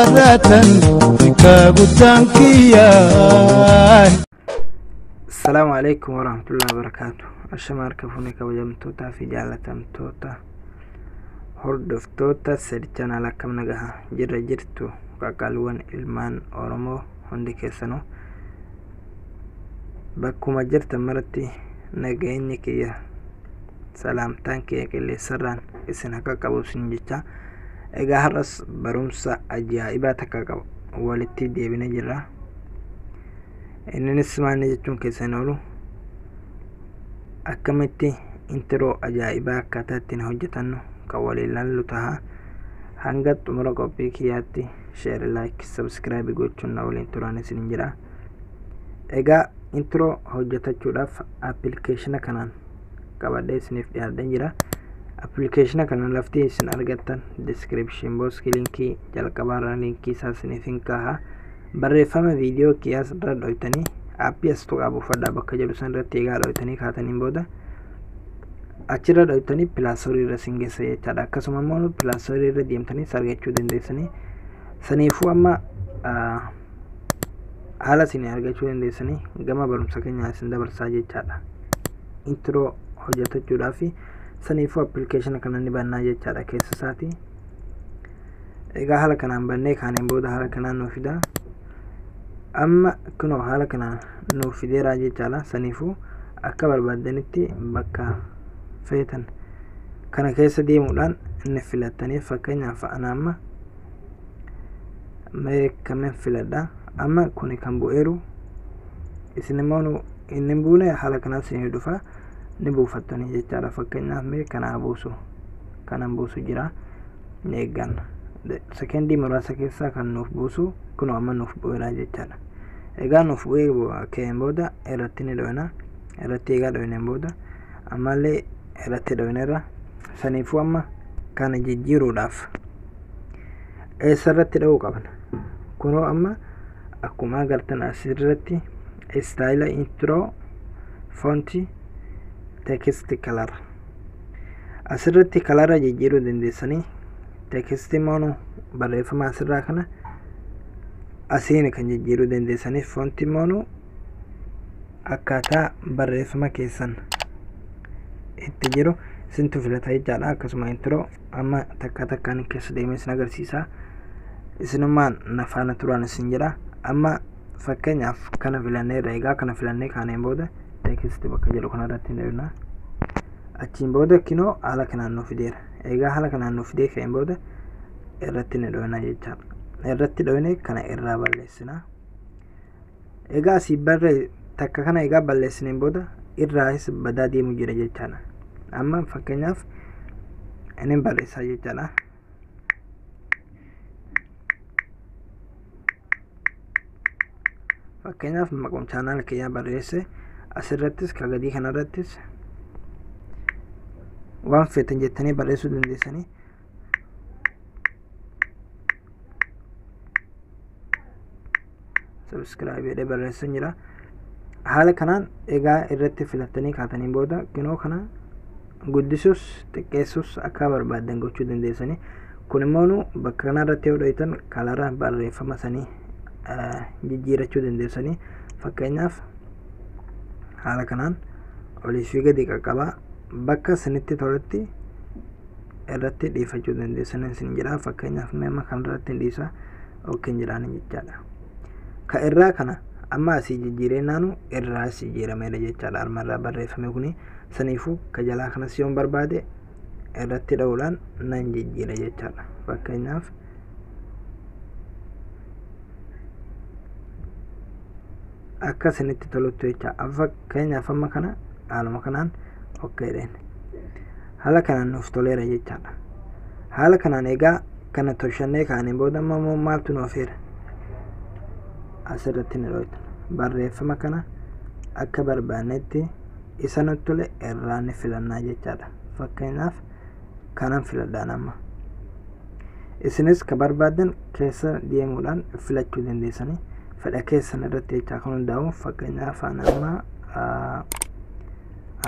Baratan bika guddaan kiyyaa. Assalaamu alaikum warahmatullahi wabarakatuh. Ashama harka fuunee kabajamtootaa fi jaalatamtoota hordoftoota sadi channel, akkam nagaha jirra jirtu qaqqaaliiwwan ilmaan Oromoo hundi keessanuu bakkuma jirtan maratti nageenyi kiyya, salaamtaan kiyya qilleensarraan isin akka qabu isin jecha. Egaa har'as barumsa ajaa'ibaa takka qaba walitti deebinee jirra. Innis maal jechuun keessan oolu, akkamitti intro ajaa'ibaa akkaataa ittiin hojjetannu kan waliin laallu taha. Hanga xumura qophii kiyyaatti share, like, subscribe gochuun na waliin turan isin jira. Egaa intro hojjetachuudhaaf appilikeeshina kanaan qabadhee isiniif dhiyaadhee jira. Appilikeeshina kana lafti isin argattan description box linkii jalqabaarra linkii isaa isiniif hin kaaha. Barreeffama viidiyoo kiyyaas irra dhoytanii aappii as tuqaa buufadhaa bakka jedhu san irratti egaa dhoytanii kaataniin booda achirra dhoytanii Play Store irra isin geessa jechaadha. Akkasuma immoo Play Store irra deemtanii argachuu dandeessanii. Saniifuu amma haala isin argachuu dandeessanii gama barumsa keenyaa isin dabarsaa jechaadha. Intro hojjetachuudhaaf saniifuu appilikeeshina kana ni bannaa jechaadha keessa isaati. Egaa haala kanaan bannee kaaneen booda haala kanaan nuuf fida. Amma kunoo haala kanaan nuuf fideeraa jechaadha. Saniifuu akka barbaaddanitti bakka feetan kana keessa deemuudhaan inni filattanii, fakkeenyaaf ana amma mee kamin filadha? Amma kuni kan bu'eeru, isin immoo inni hin buune haala kanaan isinii dhufa, ni buufattanii jechaadha. Fakkeenyaaf mee kanaa buusu, kanan buusu jira, ni eegganna. Sekendii muraasa keessaa kan nuuf buusu kunoo amma nuuf bu'eera jechaadha. Egaa nuuf bu'ee ka'een booda irratti ni dho'ina. Irratti egaa dho'ineen booda ammallee irratti dho'ineerra. Saniifuu amma kana jijjiiruudhaaf eessarratti dha'uu qabna? Kunoo amma akkuma agartan asirratti style, intro, font, text, color. Asirratti color jijjiiruu dandeessanii, text immoo barreeffama asirraa kana asiin kan jijjiiruu dandeessanii, font immoo akkaataa barreeffama keessan itti jiru isintu filata jechaadha. Akkasuma intro amma takka takkaan keessa deemee isin agarsiisa. Isinummaan na faana turan isin jedha. Amma fakkeenyaaf kana filanneerra. Egaa kana filannee kaaneen booda text bakka jedhu kanarratti ni dhufna. Achiin booda kinoo haala kanaan nuuf fideera. Egaa haala kanaan nuuf fidee ka'een booda irratti ni dho'ina jechaadha. Irratti dho'ine kana irraa balleessina. Egaa asii barree takka kana egaa balleessineen booda irraas badaa deemu jira jechaadha. Amma fakkeenyaaf inni barreessaa jechaadha. Fakkeenyaaf maqum channel kiyyaa barreesse. Asirrattis ka gadii kanarrattis waan feetan jettanii barreessuu dandeessanii. Subscribe jedhee barreessan jira. Haala kanaan egaa irratti filattanii kaataniin booda kinoo kana guddisuus xiqqeessus akka barbaaddan gochuu dandeessanii. Kun immoo nu bakka kanarratti yoo dho'itan color barreeffama sanii jijjiirachuu dandeessanii. Fakkeenyaaf haala kanaan olii fi gadi qaqqabaa bakka isinitti toletti irratti dhiifachuu dandeessanii isin jedha. Fakkeenyaaf meema kanarratti dhiisa, okay jedhaan jechaadha. Ka irraa kana amma asii jijjiiree naanu irraas jijjiirameera jechaadha. Armarraa barreeffame kuni saniifuu ka jalaa kanas yoon barbaade irratti dha'uudhaan nan jijjiira jechaadha. Fakkeenyaaf akka isinitti tolutti jecha. Fakkeenyaaf amma kana haaluma kanaan okay jedheen, haala kanaan nuuf toleera jechaadha. Haala kanaan egaa kana tolchannee kaaneen booda amma immoo maaltu nuuf heera? Asirratti ni dho'itan. Barreeffama kana akka barbaannetti isa nutti tole irraa ni filannaa jechaadha. Fakkeenyaaf kanan filadhaan amma. Isinis ka barbaadan keessa deemuudhaan filachuu dandeessanii, fedha keessan irratti jechaa kan hundaa'u. Fakkeenyaaf ani amma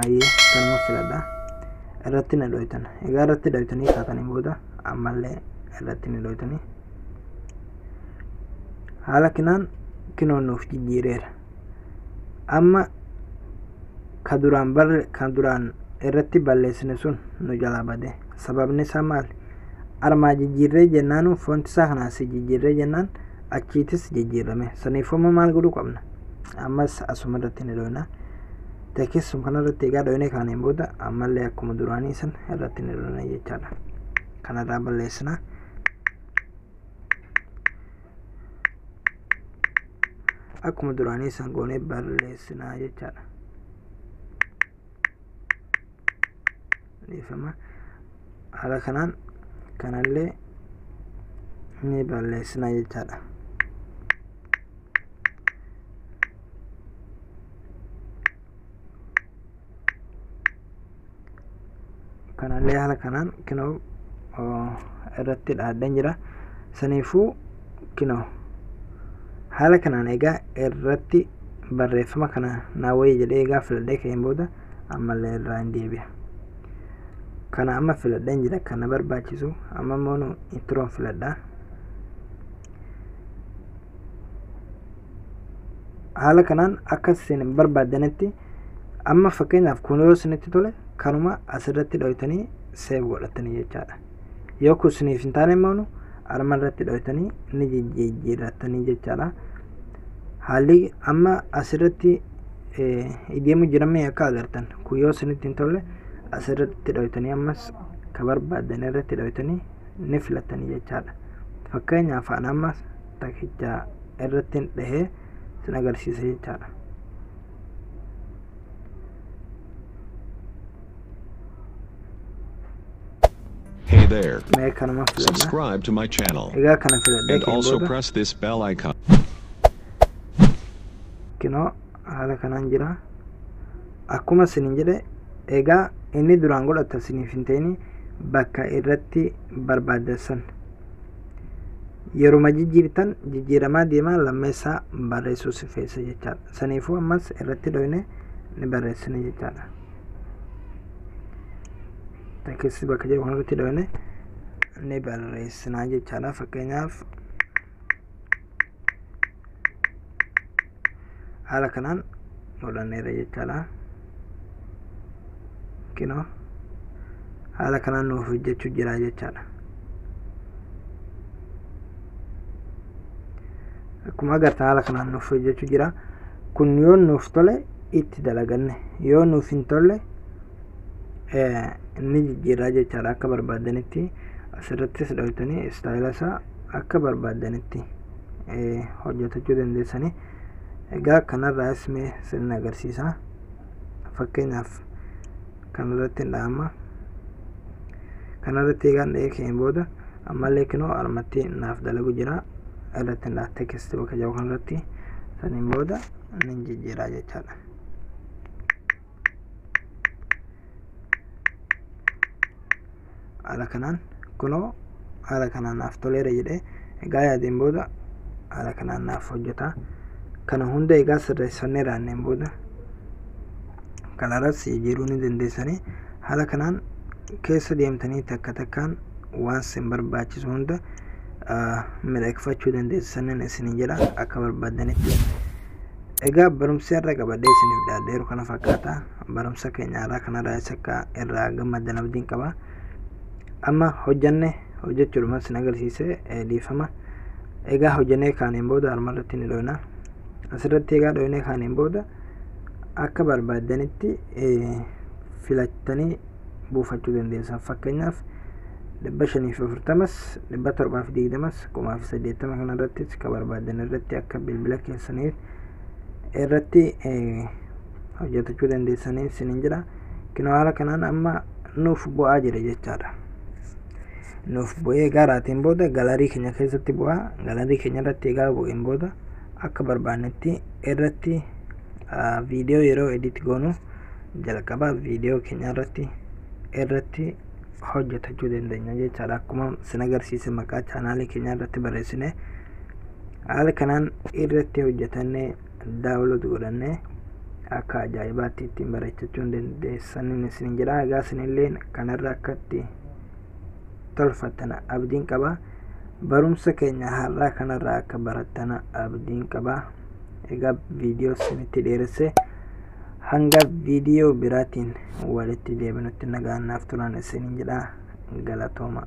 ayyee kanuma filadha. Irratti ni dho'itan. Egaa irratti dho'itanii kaatanii booda ammallee irratti ni dho'itanii. Haala kanaan kinoo nuuf jijjiireera. Amma ka duraan barre kan duraan irratti balleessine sun nu jalaa bade. Sababni isaa maali? Armaa jijjiirree jennaan, font isaa kanaas jijjiirree jennaan, achiitis jijjiirame. Saniifuu amma maal godhuu qabna? Ammas asuma irratti ni dhoyna. Text uma kanarratti egaa dhoynee kaaneen booda ammallee akkuma duraanii san irratti ni dhoyna jechaadha. Kanarraa balleessina. Akkuma duraanii san goonee balleessinaa jechaadha. Dhiifama. Haala kanaan kanallee ni balleessinaa jechaadha. Kanallee haala kanaan kinoo irratti dhaaddan jira. Saniifuu kinoo haala kanaan egaa irratti barreeffama kana naa wayii jedhee egaa filadhee ka'een booda ammallee irraa hin deebi'a. Kana amma filadheen jira, kana barbaachisu amma immoo nu intro on filadha. Haala kanaan akka isin barbaaddanitti, amma fakkeenyaaf kun yoo isinitti tole kanuma asirratti dhoytanii save godhatanii jechaadha. Yoo kun isiniif hin taane immoo arma irratti dhoytanii ni jijjiirratanii jechaadha. Haalli amma asirratti deemu jiramee akka agartan, kun yoo isinitti hin tolle asirratti dhoytanii ammas ka barbaaddan irratti dhoytanii ni filattanii jechaadha. Fakkeenyaaf an amma takkicha irratti dhahee sin agarsiisa jechaadha. Hey there. Mee kanuma filadha. Subscribe to my channel. Egaa kana filadhee And ka'een also booda press this bell icon. Kinoo haala kanaan jira. Akkuma isinin jedhe, egaa inni duraan godhata isiniif hin ta'ini, bakka irratti barbaaddan yeruma jijjiirtan jijjiiramaa deemaa, lammeessaa barreessuu si feessa jechaadha. Saniifuu ammas irratti dhoyne ni barreessine jechaadha. Text bakka jedhu kanarratti dhoyne ni barreessinaa jechaadha. Fakkeenyaaf haala kanaan godhanneera jechaadha. Kinoo haala kanaan nuuf hojjechuu jira jechaadha. Akkuma agartan haala kanaan nuuf hojjechuu jira. Kun yoo nuuf tole itti dalaganne, yoo nuuf hin tolle ni jijjiirraa jechaadha. Akka barbaadanitti asirrattis dhoytanii style isaa akka barbaadanitti hojjetachuu dandeessanii. Egaa kanarraas mee sin agarsiisa. Fakkeenyaaf kanarratti hin dhahama. Kanarratti egaan dhahee ka'een booda ammallee kinoo armatti naaf dalagu jira. Irratti hin dhaha, text bakka jiru kanarratti. Saniin booda nin jijjiiraa jechaadha. Haala kanaan kunoo haala kanaan naaf toleera jedhee egaa yaadeen booda haala kanaan naaf hojjeta. Kana hunda egaa sirreessannee raanneen booda color as jijjiiruu ni dandeessanii. Haala kanaan keessa deemtanii takka takkaan waan isin barbaachisu hunda miidhagfachuu dandeessaniin isinin jedha akka barbaaddanitti. Egaa barumsi irra qabadhee isiniif dhaadheeru kana fakkaata. Barumsa keenya irraa kanarraa isa akka irraa gammaddan abdiin qaba. Amma hojjanne hojjechuudhuma isin agarsiise, dhiifama. Egaa hojjannee kaaneen booda armarratti ni dhoyna. Asirratti egaa dhoynee kaaneen booda akka barbaaddanitti filattanii buufachuu dandeessan. Fakkeenyaaf 540s, 720s, 1080 kanarrattis ka barbaaddan irratti akka bilbila keessanii irratti hojjetachuu dandeessanii isinin jira. Kinoo haala kanaan amma nuuf bu'aa jira jechaadha. Nuuf bu'ee egaa raatiin booda gallery keenya keessatti bu'aa. Gallery keenya irratti egaa bu'een booda akka barbaannetti irratti viidiyoo yeroo edit goonu jalqaba viidiyoo keenya irratti hojjetachuu dandeenya jechaadha. Akkuma sin agarsiise maqaa channel ii keenya irratti barreessine haala kanaan irratti hojjetannee download godhannee akka ajaa'ibaatti ittiin bareechachuu dandeessaniin isin jedha. Egaa isinillee kanarra akka itti tolfattan abdiin qaba. Barumsa keenya har'aa kanarraa akka barattan abdiin qaba. Egaa viidiyoo isinitti dheeresse, hanga viidiyoo biraatiin walitti deebinutti nagaan naaf turan isiniin jedha. Galatooma.